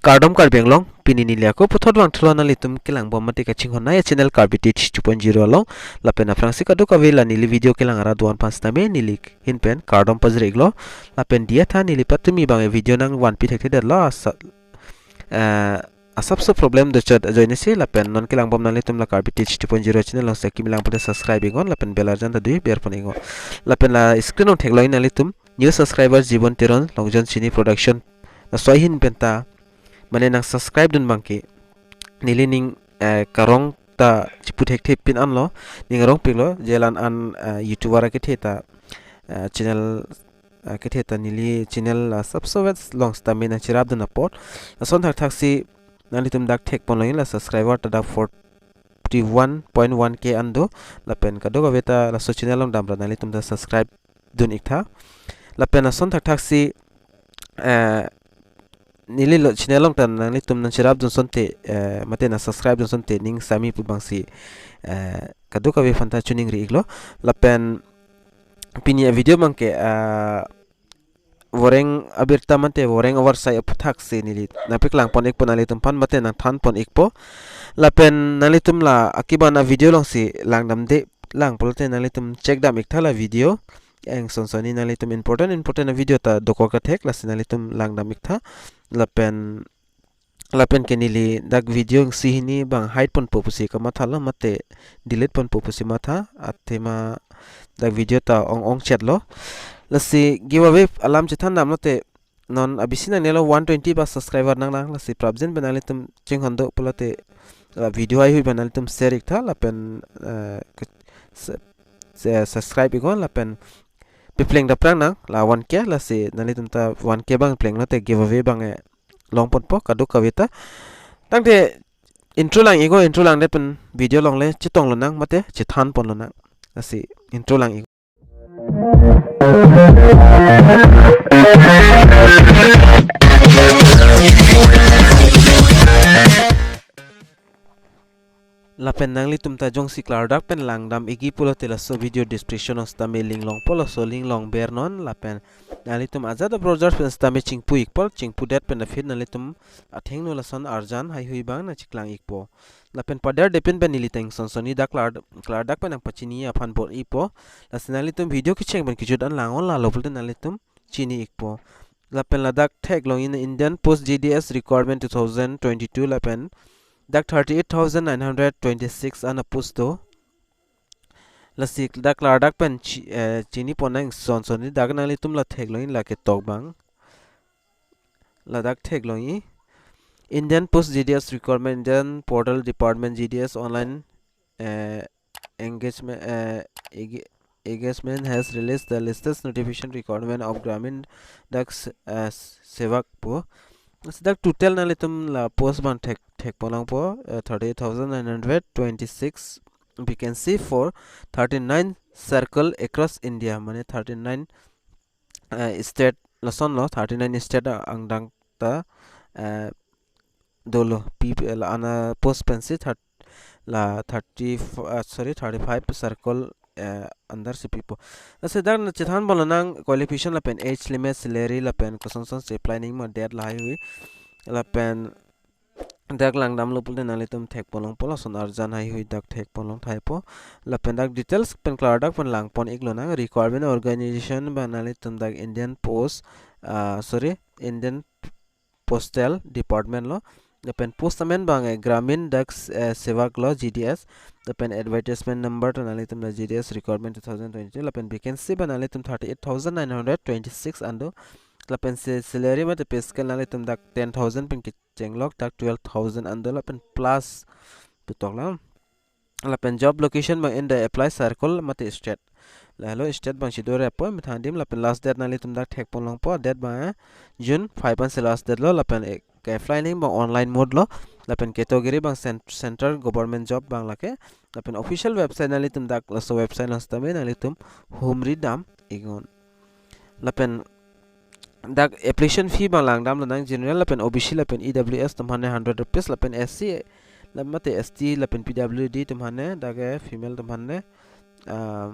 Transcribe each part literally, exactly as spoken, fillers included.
Kardom Karbi Anglong, pini neli ako puthot vangthulo nanglitum kelang bom mate kachinghon nai channel Karbi Teach two point zero along, lapen aphrangsi kadokave la neli video kelang arat do-an aphan sitame neli ahin pen kardom pajir-iklo, lapen diya tha neli patumi abang video nangvanpi thekthedetlo asa, eh, asapso problem dochot ajoine si, lapen non kelang bom nanglitum la Karbi Teach two point zero channel along si kimi lang pute subscribe-iknon, lapen bell arjan ta dui berpon-iknon. Lapen la screen along theklong nanglitum new subscriber Jibon Teron, Longjon Sini Production, laso ahin pen ta mane nang subscribe dun abangke neli ning, eh, karong ta chipu thekthepin anlo, ning arong piklo, jelan an, eh, YouTuber akethe ta, eh, channel, eh, kethe ta neli channel, eh, subscribe long sitame nangcherap dun apot. Lason thakthaksi nanglitum dak thekponlongji la subscriber ta dak forty-one point one K an do, lapen kadokave ta laso channel along damra nanglitum ta subscribe dun-iktha. Lapen lason thakthaksi, eh, neli lo channel along ta nanglitum nangcherap dun asonte, eh, mate nang subscribe dun asonte ning sami pu abangsi, eh, kadokave aphan ta choningri-iklo. Lapen pini avideo abangke, eh, voreng abirta mate voreng avarsai aphuthaksi neli nangpaklangpon-ikpo nanglitum aphan mate nangthanpon-ikpo. Lapen nanglitum la akiban avideo alongsi langdamde lang pulote nanglitum check dam-iktha la video. Eng son sonni nanglitum important important avideo ta dokok kathek, lasi nanglitum langdam-iktha. Lapen, lapen ke neli dak video isi hini abang hide ponpo pusi kamathalo mate delete ponpo pusi matha, athema dak video ta ong-ong chetlo. Lasi giveaway alam chethan damlote non abisi nangnelo one twenty ba subscriber nanglang, lasi prapjin pen nanglitum chinghon do pulote, la video haihui pen nanglitum share-iktha, lapen, eh, ke-, se-, se-, subscribe-iknon, lapen pepleng dapprang nang la one K, lasi nanglitum ta one K abang plenglote giveaway abang, eh, longponpo kadokave ta. Tangte intro lang-iknon, intro langdet pen video along le chetong lonang mate chethanpon lonang. Lasi intro lang-ik. Lapen nanglitum ta jongsi klardak pen langdam-ikji pulote laso video description along sitame link longpo, laso link along bernon, lapen nanglitum ajat a-browser pen sitame chingpu-ikpo, chingpudet pen aphi nanglitum athengno lason arjan haihui abang nangcheklang-ikpo. Lapen paderdepin pen neli ta eng son sonni dak klar, klardak pen nangpachini aphan bor-ipo. Lasi nanglitum video kecheng pen kejut an langonlo pulote nanglitum chini-ikpo. Lapen ladak theklongji Indian Post G D S requirement two thousand twenty-two, lapen dak thirty-eight thousand nine hundred twenty-six an a-post do. Lasi dak klardak pen chi-, eh, chinipon nang son sonni, dak nanglitum la theklongji la ketok abang. Ladak theklongji Indian Post G D S requirement, Indian Portal Department G D S online, eh, engagement, eh, eng-, engagement has released the latest notification requirement of Gramin Dak, eh, Sevak pu. Lasi dak total nanglitum la post abang thek, thekponlongpo, eh, thirty-eight thousand nine hundred twenty-six vacancy for thirty-nine circle across India, mane thirty-nine, eh, state, lasonlo, thirty-nine state angdeng ta, eh, dolo, P P L ana post pensi thir-, la thirty, uh, sorry, thirty-five circle, eh, under si pipo. Lasi dak nangchethanpon lonang qualification lapen age limit, salary lapen koson son si apply nangji ma, date lahaihui. Lapen dak langdamlo pulote nanglitum thekponlongpo, lason arjan haihui dak thekponlong thaipo. Lapen dak details pen klardak pen langpon-ik lonang, requirement organization abang nanglitum dak Indian Post, ah, sorry, Indian Postal Department lo. Lapen post amen abang, eh, Gramin Dak, eh, Sevak lo, G D S. Lapen advertisement number ta nanglitum la G D S requirement two thousand twenty-two. Lapen vacancy abang nanglitum thirty-eight thousand nine hundred twenty-six an do. Lapen se-, salary mate pay scale nanglitum dak ten thousand pen kechenglok, dak twelve thousand an do, lapen plus putok la. Lapen job location abang in the apply circle mate state. Lahelo state abang si do-repo methang adim, lapen last date nanglitum dak thekponlongpo, date abang, eh, June five ansi last date lo, lapen, eh, ke-apply nangji abang online mode lo, lapen category abang cen-, central government job abang lake, lapen official website nanglitum dak laso website along sitame nanglitum humri dam-iknon. Lapen dak application fee abang langdam lonang, general lapen O B C lapen E W S atum aphan hundred rupees, lapen S C la mate S T lapen P W D atum aphan, dak, eh, female atum aphan, ah,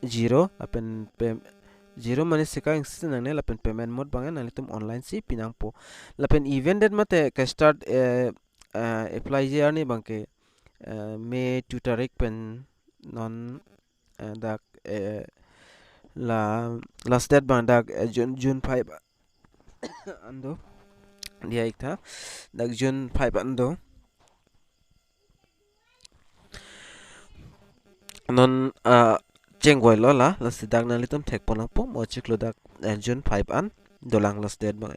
zero, lapen pay-, Zero mane sika isi nangne lapen payment mode abang nanglitum online si pinangpo. Lapen event date mate kestart, eh, eh, apply ji arni abangke, eh, May two tarik pen non, eh, dak, eh, la last date abang dak, eh, June, June five an do. Dia iktha dak June five an do. Non, ah, chengvoilo la, lasi dak nanglitum thekpon nangpo, mo chiklo dak, eh, June five an dolang last date abang.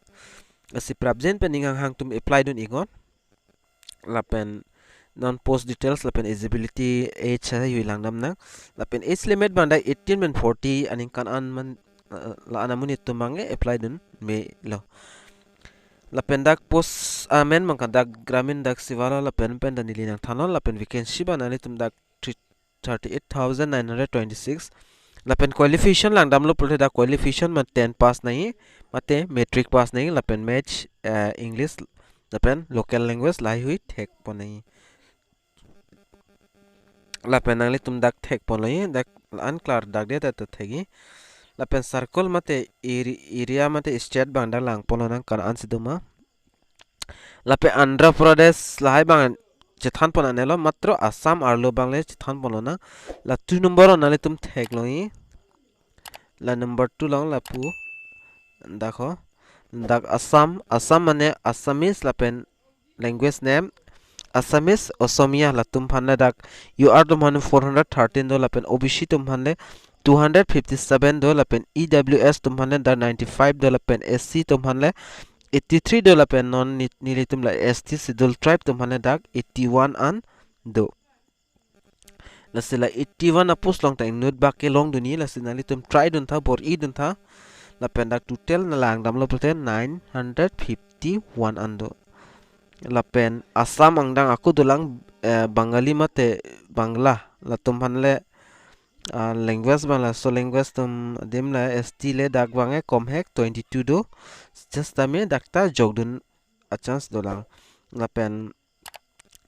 Lasi prapjin pen ning hanghang atum apply dun iknon. Lapen non post details lapen eligibility age hai hui langdam nang. Lapen age limit abang dak eighteen pen forty aningkan an man, eh, la-an amonit atum abang apply dun melo. Lapen dak post amen abangke dak Gramin dak Sewa lo lapen pen ta neli nangthanlo lapen vacancy abang nanglitum dak three, thirty-eight thousand nine hundred twenty-six. Lapen qualification langdamlo pulote dak qualification ma ten pass nangji, mate matric pass nangji, lapen maths, eh, English, lapen local language lahai hui thekpon nangji. Lapen nanglitum dak thekponlo, dak an klardak det ta thekji. Lapen circle mate eri-, area mate state abang dak langponlo nang ko-an si doma. Lapen Andhra Pradesh lahai abang chethanpon anelo, matro Assam arlo abang le chethanponlo nang. La two number nanglitum theklongji. La number two along lapu dak ho. Dak Assam, Assam mane Assamese lapen language name Assamese, Osomiya latum aphan le dak U R atum aphan four hundred thirteen do lapen O B C atum aphan le two hundred fifty-seven do lapen E W S atum aphan le dak ninety-five do lapen S C atum aphan le eighty-three do lapen non ni-, nelitum la S T schedule tribe atum aphan le dak eighty-one an do. Lasi la eighty-one a post along ta inut bak kelong dunji, lasi nanglitum try dun tha, bor-i dun tha. Lapen dak total nanglang damlo pulote nine hundred fifty-one an do. Lapen Assam angdeng ako dolang, eh, Bengali mate Bangla latum aphan le, ah, language abang laso language atum adim la S T le dak abang e komhek twenty-two do. Just tame dak ta jokdun a chance dolang. Lapen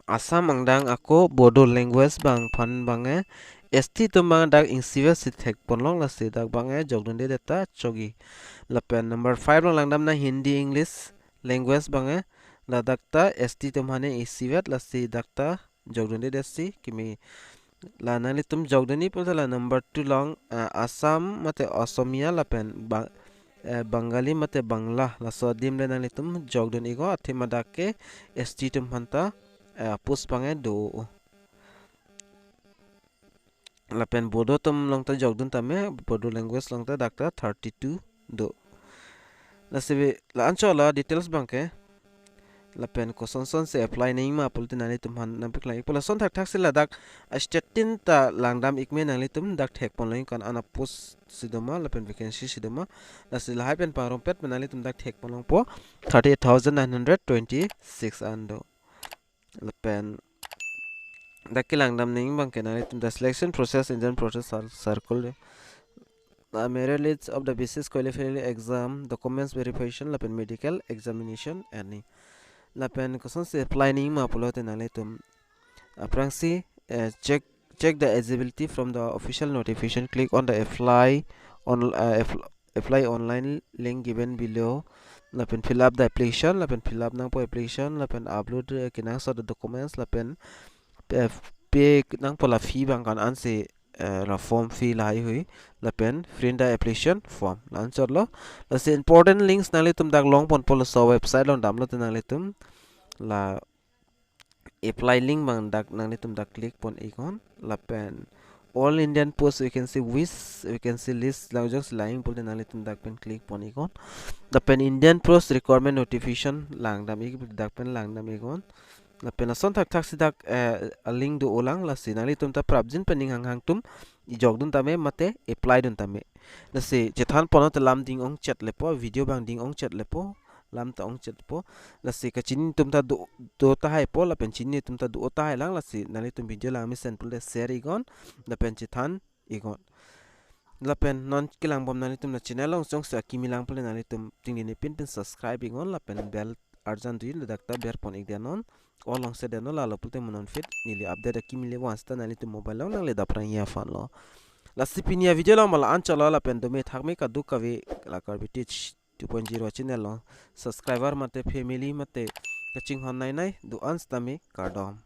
Assam angdeng ako Bodo language abang aphan abang e S T atum abang dak ingsivet si thekponlong, lasi dak abang e jokdunde det ta chokji. Lapen number five along langdam nang Hindi English language abang e, ladak ta S T atum aphan e isivet, lasi dak ta jokdunde det si kimi. La nanglitum jokdunji pulote la number two along, eh, Assam mate Osomiya lapen Ba-, eh, Bengali mate Bangla laso adim le nanglitum jokdun iknon, athema dak ke S T atum aphan ta, eh, post abang e do. Lapen Bodo atum along ta jokdun tame, Bodo language along ta dak ta thirty-two do. Lasi la anchot la details abang ke. Lapen kosonson si apply nangji ma pulote nanglitum aphan nangpaklang ikpo. Lason thakthak si ladak a state tin ta langdam ik me, nanglitum dak thekponlong ko-an a post si doma lapen vacancy si doma. Lasi lahai pen pangrongpet pen nanglitum dak thekponlongpo, thirty-eight thousand nine hundred twenty-six an do. Lapen dak kelangdam nangji abang ke nanglitum the selection process, Indian process cir-, circle de. Uh, merit list of the basis qualification exam, documents verification lapen medical examination arni. Lapen kosonsi apply nangji ma pulote nanglitum aphrangsi, eh, check, check the eligibility from the official notification. Click on the apply on, uh, app-, apply online link given below. Lapen fill up the application, lapen fill up nangpo application, lapen upload, eh, kenangsot a documents, lapen pay, pay nangpo la fee abang ko-an si, eh, la form fee lahai hui, lapen print the application form. La anchot lo. Lasi important links nanglitum dak longponpo, laso website along damlote nanglitum la apply link abang dak nanglitum dak click pon iknon. Lapen All Indian Post vacancy, which vacancy list lang jongsi lang pulote nanglitum dak pen click pon iknon. Lapen Indian Post requirement notification langdam ik, dak pen langdam iknon. Lapen lason thakthak si dak, eh, a link do-olang, lasi nanglitum ta prapjin pen ning hanghang atum jokdun tame mate apply dun tame. Lasi chethanponlo te lam ding ongchet lepo, video abang ding ongchet lepo, lam ta ongchet po. Lasi kachini atum ta do, do tahai po, lapen chini atum ta do tahai lang, lasi nanglitum video lang mesen pulote share iknon, lapen chethan iknon. Lapen non kelangbom nanglitum la channel along jongsi akimi lang pulote nanglitum tingni ne pin pin subscribe iknon, lapen bell arjan dui ladak ta berpon ik denon, all along se denon, lalo pulote mo non fit neli update akimi le once ta nanglitum mobile along nangle dapprang ya fan lo. Lasi pini a-video along ma la-an chotlo, lapen dome thakme kadokave la Karbi Teach two point zero channel along subscriber mate family mate kachinghon nai nai do-an sitame kardom.